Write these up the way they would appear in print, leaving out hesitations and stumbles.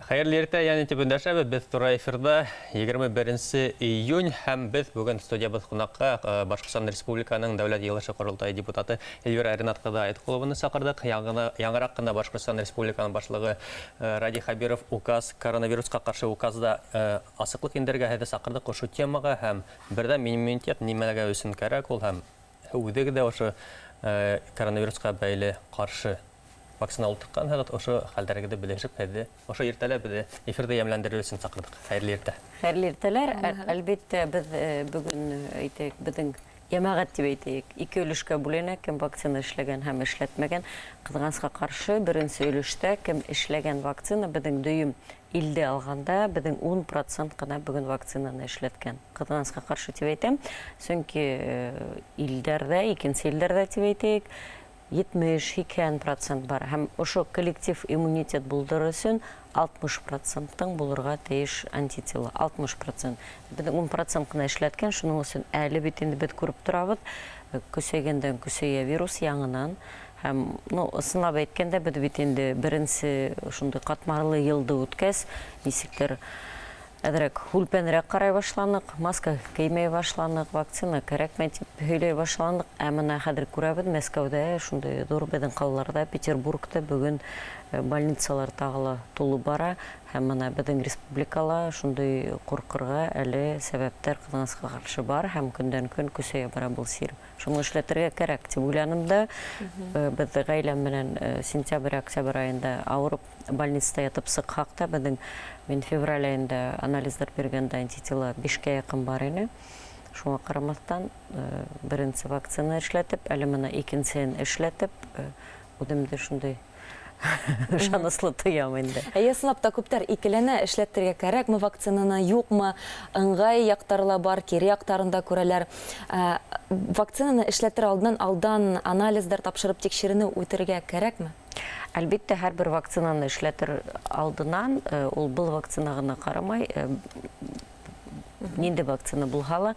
Хәйерле иртә, йәнә тип өндәшәбеҙ. Беҙ тура эфирҙа, 21 июнь, һәм беҙ бөгөн студиябыҙ ҡунаҡҡа Башҡортостан Республиканың Дәүләт Йыйылышы Ҡоролтайы депутаты Эльвира Ринат ҡыҙы Айтҡолованы саҡырҙыҡ. Яңыраҡ ҡына Башҡортостан Республиканың башлығы Радий Хәбиров указ, коронавирусҡа ҡаршы указда асыҡлыҡ индерергә һеҙҙе саҡырҙыҡ ошо темаға, һәм берҙәм иммунитет нимәгә өсөн кәрәк ул, һәм үҙегеҙ ҙә ошо коронавирусҡа бәйле ҡаршы вакцина ултыртҡанһығыҙ, ошо хәлдәрегеҙҙе белешеп, һеҙҙе ошо иртәлә беҙҙе эфирҙы йәмләндерер өсөн саҡырҙыҡ. Хәйерле иртә! Хәйерле иртәләр! Әлбиттә, беҙ бөгөн, әйтәйек, беҙҙең йәмәғәт тип әйтәйек, ике өлөшкә бүленә: кем вакцина эшләгән һәм эшләтмәгән. Ҡыҙғанысҡа ҡаршы, беренсе өлөштә, кем эшләгән вакцина, беҙҙең дөйөм илде алғанда, беҙҙең 10% ҡына бөгөн вакцинаны эшләткән. Ҡыҙғанысҡа ҡаршы тип әйтәм, сөнки илдәрҙә, икенсе илдәрҙә тип әйтәйек, 70-80% бар, һәм ошо коллектив иммунитет булдырыр өсөн 60 проценттың булырға тейеш антитела, 60%. Беҙҙең 10% ҡына эшләткән, шуның өсөн әле бит инде беҙ күреп торабыҙ, көсәйгәндән көсәйә вирус яңынан. Һәм, ну, ысынлап әйткәндә, беҙ бит инде беренсе шундай ҡатмарлы йылды үткәс, нисектер әҙерәк һүлпәнерәк ҡарай башланыҡ, маска кеймәй башланыҡ, вакцина кәрәкмәй тип һөйләй башланыҡ. Ә мына хәҙер күрәбеҙ, Мәскәүҙә, шундай ҙур беҙҙең ҡалаларҙа, Петербургта бөгөн больницалар тағы ла тулып бара, һәм мына беҙҙең республикала шундай ҡурҡырға әле сәбәптәр, ҡыҙғанысҡа ҡаршы, бар, һәм көндән көн көсәйә бара был сир. Шуны эшләтергә кәрәк тип уйланым да. Беҙ ғаиләм менән сентябрь, октябрь айында ауырып, больницала ятып сыҡһаҡ та, беҙҙең, мин февраль айында анализдар биргәндә антитела 5-кә яҡын бар ине. Шуңа ҡарамаҫтан, беренсе вакцина эшләтеп, әле мына икенсеһен эшләтеп, үҙемде шундай ышаныслы тоям инде. Эйе, ысынлап та, күптәр икеләнә: эшләтергә кәрәкме вакцинаны, юҡмы? Ыңғай яҡтары ла бар, кире яҡтарын да күрәләр. Вакцинаны эшләтер алдынан алдан анализдар тапшырып, тикшеренеү үтергә кәрәкме? Әлбиттә, һәр бер вакцинаны эшләтер алдынан, ул был вакцина ғына ҡарамай, ниндәй вакцина булһа ла,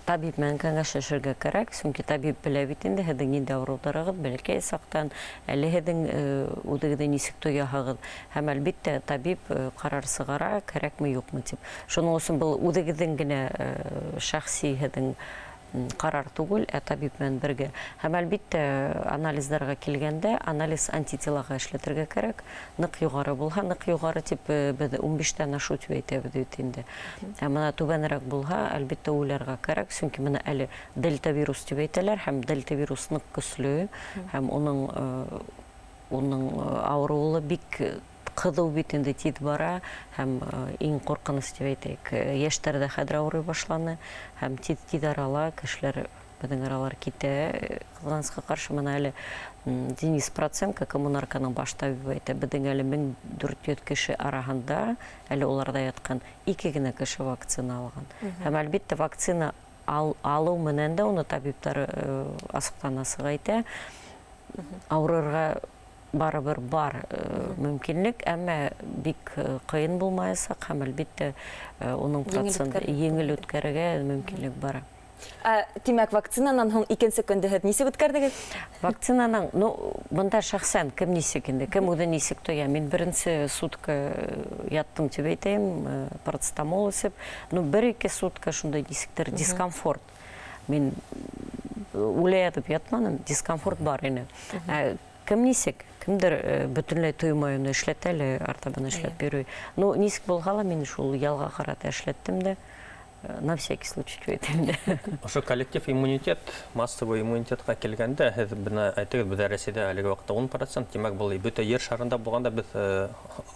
табип менән кәңәшләшергә кәрәк, сөнки табип белә бит инде һеҙҙең ниндәй ауырыуҙарығыҙ бәләкәй саҡтан, әле һеҙҙең үҙегеҙҙе нисек тояһығыҙ, һәм, әлбиттә, табип ҡарар сығара, кәрәкме, юҡмы тип. Шуның өсөн был үҙегеҙҙең генә шәхси һеҙҙең ҡарар түгел, ә табип менән бергә. Һәм, әлбиттә, анализдарға килгәндә, анализ антителаға эшләтергә кәрәк. Ныҡ юғары булһа, ныҡ юғары тип беҙ 15-тән ашыу тип әйтәбеҙ бит инде. Ә мына түбәнерәк булһа, әлбиттә, уйларға кәрәк, сөнки мына әле дельта вирус тип әйтәләр, һәм дельта вирус ныҡ көслө, һәм уның ауырыуы ла бик ҡыҙыу бит инде, тиҙ бара, һәм иң ҡурҡыныс тип әйтәйек, йәштәр ҙә хәҙер ауырый башланы, һәм тиҙ тиҙ арала кешеләр беҙҙең аралар китә, ҡыҙғанысҡа ҡаршы. Мына әле Денис Проценко, Коммунарканың баш табибы, әйтә: беҙҙең әле 1400 кеше араһында әле уларҙа ятҡан ике генә кеше вакцина алған. Һәм, әлбиттә, вакцина алыу менән дә, уны табиптар асыҡтан асыҡ әйтә, ауырырға барыбер бар мөмкинлек, әммә бик ҡыйын булмаясаҡ, һәм, әлбиттә, уның процент еңел үткәрергә мөмкинлек бар. Тимәк, вакцинанан һуң икенсе көндө һеҙ нисек үткәрҙегеҙ? Вакцинаның, ну, бында шәхсән кем нисек инде, кем үҙе нисек тоя. Мин беренсе сутка яттым тип әйтәйем, парацетамол эсеп, ну, 1-2 сутка шундай нисектер дискомфорт. Мин үлә ятып ятманым, дискомфорт бар ине. Ә кем нисек, кемдер бөтөнләй тоймай уны, эшләтә лә, артабан эшләп йөрөй. Ну, нисек булһа ла, мин шул ялға ҡарата эшләттем дә, на всякий случай тип әйтәм дә. Ошо коллектив иммунитет, массовый иммунитетҡа килгәндә, һеҙ бына әйтегеҙ, беҙҙә Рәсәйҙә әлеге ваҡытта 10%, тимәк, был бөтә ер шарында булғанда беҙ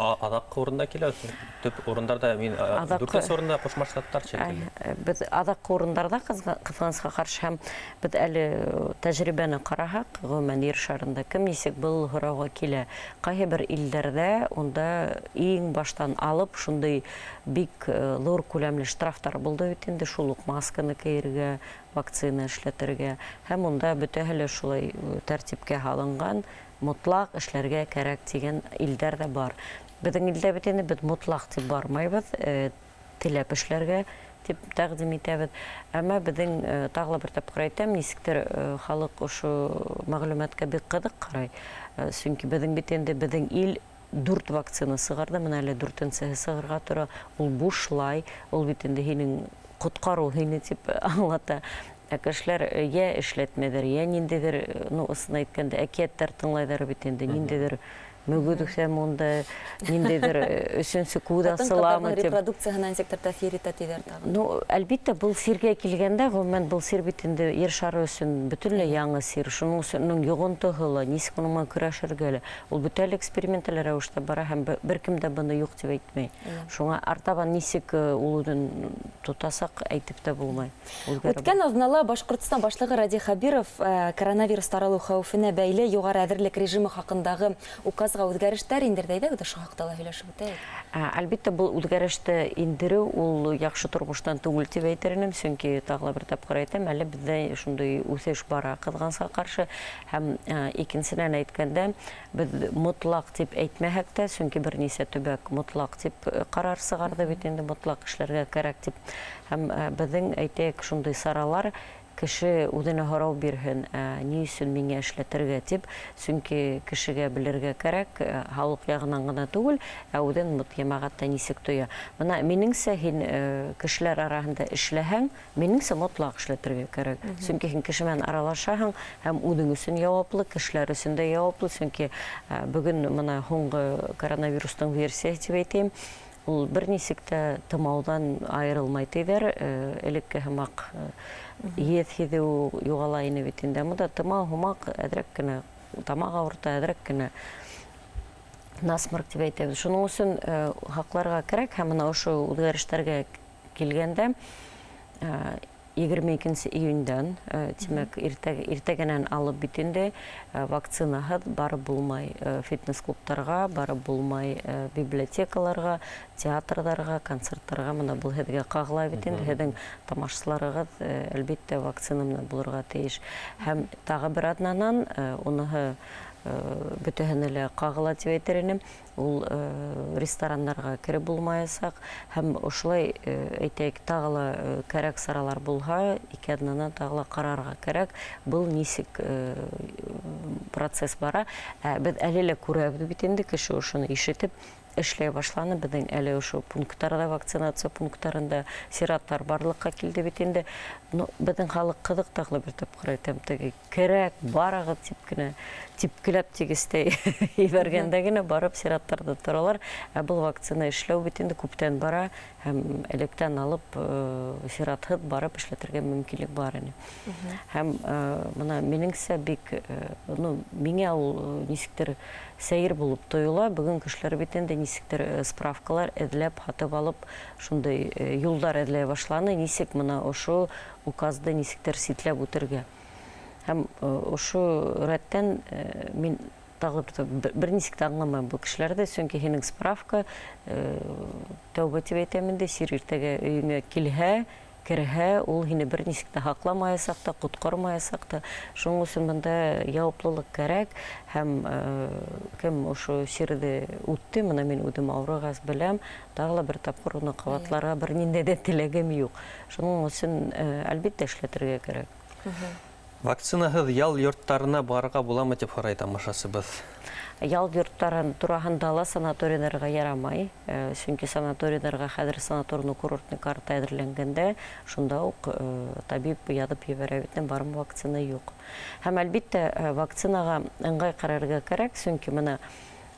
аҙаҡҡы урында киләбеҙ. Төп урындарҙа мин дүртенсе урында Ҡушма Штаттар шикелле. Беҙ аҙаҡҡы урындарҙа, ҡыҙғанысҡа ҡаршы, һәм беҙ әле тәжрибәне ҡараһаҡ, ғөмүмән, ер шарында кем нисек был һорауға килә. Ҡайһы бер илдәрҙә унда иң баштан алып шундай бик ҙур күләмле штрафтар булды бит инде, шул уҡ масканы кейергә, вакцина эшләтергә, һәм унда бөтәһе лә шулай тәртипкә һалынған, мотлаҡ эшләргә кәрәк тигән илдәр ҙә бар. Беҙҙең илдә бит инде беҙ мотлаҡ тип бармайбыҙ, теләп эшләргә тип тәҡдим итәбеҙ. Әммә беҙҙең, тағы ла бер тапҡыр әйтәм, нисектер халыҡ ошо мәғлүмәткә бик ҡыҙыҡ ҡарай. Сөнки беҙҙең бит инде беҙҙең ил Дүрт вакцина сығарҙы, мына әле дүртенсеһе сығырға тора. Ул бушлай, ул бит инде һинең ҡотҡарыу һине тип аңлата. Ә кешеләр йә эшләтмәйҙәр, йә ниндәйҙер, ну, ысын әйткәндә, әкиәттәр тыңлайҙар бит инде, ниндәйҙер мөгөҙ үҫәме унда, ниндәйҙер өсөнсө күҙ асыламы Ҡатын-ҡыҙҙарҙың тип. репродукцияһына нисектер тәьҫир итә тиҙәр тағы. Ну, әлбиттә, был сиргә килгәндә, ғөмүмән, был сир бит инде ер шары өсөн бөтөнләй яңы сир. Шуның өсөн уның йоғонтоһо ла, нисек уның менән көрәшергә лә. Ул бөтә әле эксперименталь рәүештә бара һәм бер кем дә быны юҡ тип әйтмәй. Шуңа артабан нисек ул үҙен тотасаҡ, әйтеп тә булмай. Үҙгәрә Үткән аҙнала Башҡортостан башлығы Радий Хәбиров коронавирус таралыу хәүефенә бәйле юғары әҙерлек режимы хаҡындағы указға үҙгәрештәр индерҙе. Әйҙәгеҙ, ошо хаҡта ла һөйләшеп үтәйек. Әлбиттә, был үҙгәреште индереү ул яҡшы тормоштан түгел тип әйтер инем, сөнки тағы ла бер тапҡыр әйтәм, әле беҙҙә шундай үҫеш бара ҡыҙғансҡа ҡаршы. Һәм икенсенән әйткәндә, беҙ мотлаҡ тип әйтмәһәк тә, сөнки бер нисә төбәк мотлаҡ тип ҡарар сығарҙы бит инде, мотлаҡ эшләргә кәрәк тип. Һәм беҙҙең, әйтәйек, шундай саралар, кеше үҙенә һорау бирһен, ни өсөн миңә эшләтергә тип, сөнки кешегә белергә кәрәк, һаулыҡ яғынан ғына түгел, ә үҙен йәмәғәттә нисек тоя. Бына минеңсә, һин кешеләр араһында эшләһәң, минеңсә мотлаҡ эшләтергә кәрәк. Сөнки һин кеше менән аралашаһың һәм үҙең өсөн яуаплы, кешеләр өсөн дә яуаплы, сөнки бөгөн бына һуңғы коронавирустың версияһы тип әйтәйем, ул бер нисек тә тымауҙан айырылмай тиҙәр, элекке һымаҡ еҫ һиҙеү юғала ине бит инде. Бында тымау һымаҡ әҙерәк кенә тамаҡ ауырта, әҙерәк кенә насморк тип әйтәбеҙ. Шуның өсөн һаҡларға кәрәк. Һәм бына ошо үҙгәрештәргә килгәндә, 22 июндән, тимәк, иртәгәнән алып бит инде, вакцинаһыҙ барып булмай фитнес-клубтарға, барып булмай библиотекаларға, театрҙарға, концерттарға. Бына был һеҙгә ҡағыла бит инде, һеҙҙең тамашасыларығыҙ, әлбиттә, вакцина менән булырға тейеш. Һәм тағы бер аҙнанан, уныһы бөтәһенә лә ҡағыла тип әйтер инем, ул ресторандарға кереп булмаясаҡ. Һәм ошолай, әйтәйек, тағы ла кәрәк саралар булһа, ике аҙнанан тағы ла ҡарарға кәрәк, был нисек процесс бара. Беҙ әле лә күрәбеҙ бит инде, кеше ошоно ишетеп эшләй башланы. Беҙҙең әле ошо пункттарҙа, вакцинация пункттарында сираттар барлыҡҡа килде бит инде. Ну, беҙҙең халыҡ ҡыҙыҡ, тағы ла бер тапҡыр әйтәм, теге кәрәк, барығыҙ тип кенә, типкеләп тигеҙтәй ебәргәндә генә барып сираттарҙа торалар. Ә был вакцина эшләү бит инде күптән бара һәм электән алып сиратһыҙ барып эшләтергә мөмкинлек бар ине. Һәм бына минеңсә бик, ну, миңә ул нисектер сәйер булып тойола. Бөгөн кешеләр бит инде нисектер справкалар эҙләп, һатып алып, шундай юлдар эҙләй башланы, нисек бына ошо указды нисектер ситләп үтергә. Һәм ошо рәттән мин тағы бер нисек тә аңламайым был кешеләрҙе, сөнки һинең справка, тәүбә тип әйтәм инде, сир иртәгә өйөңә килһә, керһә, ул һине бер нисек тә һаҡламаясаҡ та, ҡотҡармаясаҡ та. Шуның өсөн бында яуаплылыҡ кәрәк. Һәм кем ошо сирҙе үтте, бына мин үҙем ауырығас беләм, тағы ла бер тапҡыр уны ҡабатларға бер ниндәй ҙә теләгем юҡ. Шуның өсөн, әлбиттә, эшләтергә кәрәк. Вакцинаһыҙ ял йорттарына барырға буламы тип һорай тамашасыбыҙ. Ял йорттары тураһында ла санаторийҙарға ярамай, сөнки санаторийҙарға хәҙер санаторно-курортный карта әҙерләнгәндә, шунда уҡ табип яҙып ебәрә бит, бармы вакцина юҡ. Һәм әлбиттә, вакцинаға ыңғай ҡарарға кәрәк, сөнки бына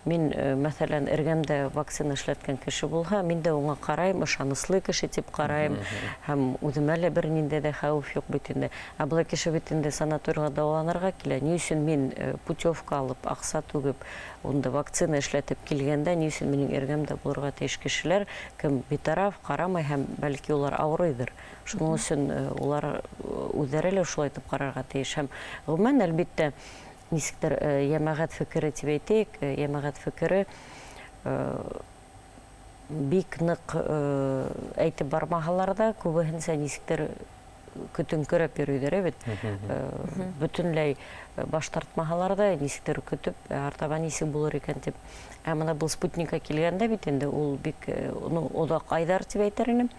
мин, мәҫәлән, эргәмдә вакцина эшләткән кеше булһа, мин дә уңа ҡарайым, ышаныслы кеше тип ҡарайым, һәм үҙемә лә бер ниндәй ҙә хәүеф юҡ бит инде. Ә былай кеше бит инде санаторийға дауаланырға килә. Ни өсөн мин путевка алып, аҡса түгеп, унда вакцина эшләтеп килгәндә, ни өсөн минең эргәмдә булырға тейеш кешеләр, кем битараф, ҡарамай һәм бәлки улар ауырыйҙыр. Шуның өсөн улар үҙҙәре лә шулай итеп ҡарарға тейеш. Һәм ғөмүмән, әлбиттә, нисектер йәмәғәт фекере тип әйтәйек, йәмәғәт фекере бик ныҡ әйтеп бармаһалар ҙа, күбеһенсә нисектер көтөңкөрәп йөрөйҙәр бит. Бөтөнләй баш тартмаһалар ҙа, нисектер көтөп, артабан нисек булыр икән тип. Ә бына был спутникка килгәндә бит инде ул бик, ну, оҙаҡ айҙар тип әйтер инем.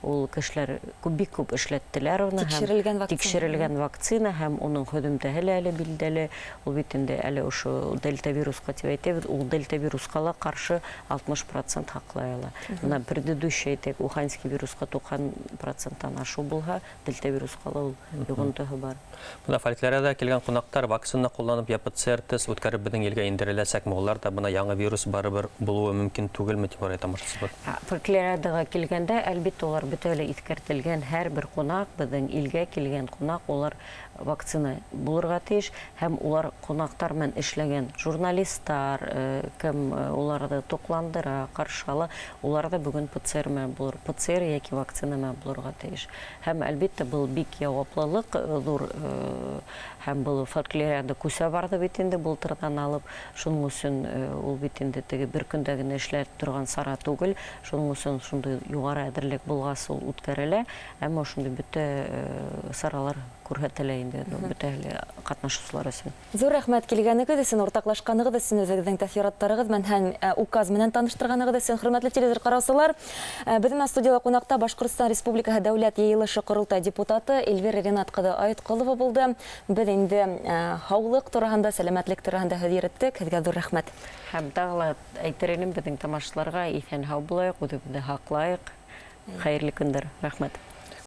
Ул кешеләр күп, бик күп эшләттеләр уны. Тикшерелгән вакцина. Тикшерелгән вакцина һәм уның һөҙөмтәһе лә әле билдәле. Ул бит инде әле ошо дельта вирусҡа тип әйтәбеҙ, ул дельта вирусҡа ла ҡаршы 60% һаҡлай ала. Бына предыдущий, әйтәйек, уханьский вирусҡа 90%-тан ашыу булһа, дельта вирусҡа ла ул йоғонтоһо бар. Бына фольклориада килгән ҡунаҡтар вакцина ҡулланып я ПЦР тест үткәреп беҙҙең илгә индереләсәкме? Улар ҙа бына яңы вирус барыбер булыуы мөмкин түгелме тип һорай тамашасыбыҙ. Фольклориадаға килгәндә, әлбиттә, улар бөтәһе лә иҫкәртелгән, һәр бер ҡунаҡ, беҙҙең илгә килгән ҡунаҡ, улар вакцина булырға тейеш, һәм улар ҡунаҡтар менән эшләгән журналистар, кем уларҙы туҡландыра, ҡаршы ала, улар ҙа бөгөн ПЦР менән булыр, ПЦР йәки вакцина менән булырға тейеш. Һәм әлбиттә, был бик яуаплылыҡ ҙур, һәм был фольклориада күсә барҙы бит инде былтырҙан алып, шуның өсөн ул бит инде теге бер көндә генә эшләп торған сара түгел, шуның өсөн шундай юғары әҙерлек булғас ул үткәрелә, әммә ошондай бөтә саралар күрһәтелә инде бөтә ҡатнашыусылар өсөн. Ҙур рәхмәт килгәнегеҙ өсөн, уртаҡлашҡанығыҙ өсөн, үҙегеҙҙең тәьҫораттарығыҙ менән һәм указ менән таныштырғанығыҙ өсөн, хөрмәтле телевизор ҡараусылар. Беҙ менән студияла ҡунаҡта Башҡортостан Республикаһы Дәүләт Йыйылышы Ҡоролтай депутаты Эльвира Ринат ҡыҙы Айытҡолова булды. Беҙ инде һаулыҡ тураһында, сәләмәтлек тураһында һүҙ йөрөттөк. Һеҙгә ҙур рәхмәт. Һәм тағы ла әйтер инем беҙҙең тамашасыларға: иҫән һау булайыҡ, үҙебеҙҙе һаҡлайыҡ. Хәйерле көндәр. Рәхмәт.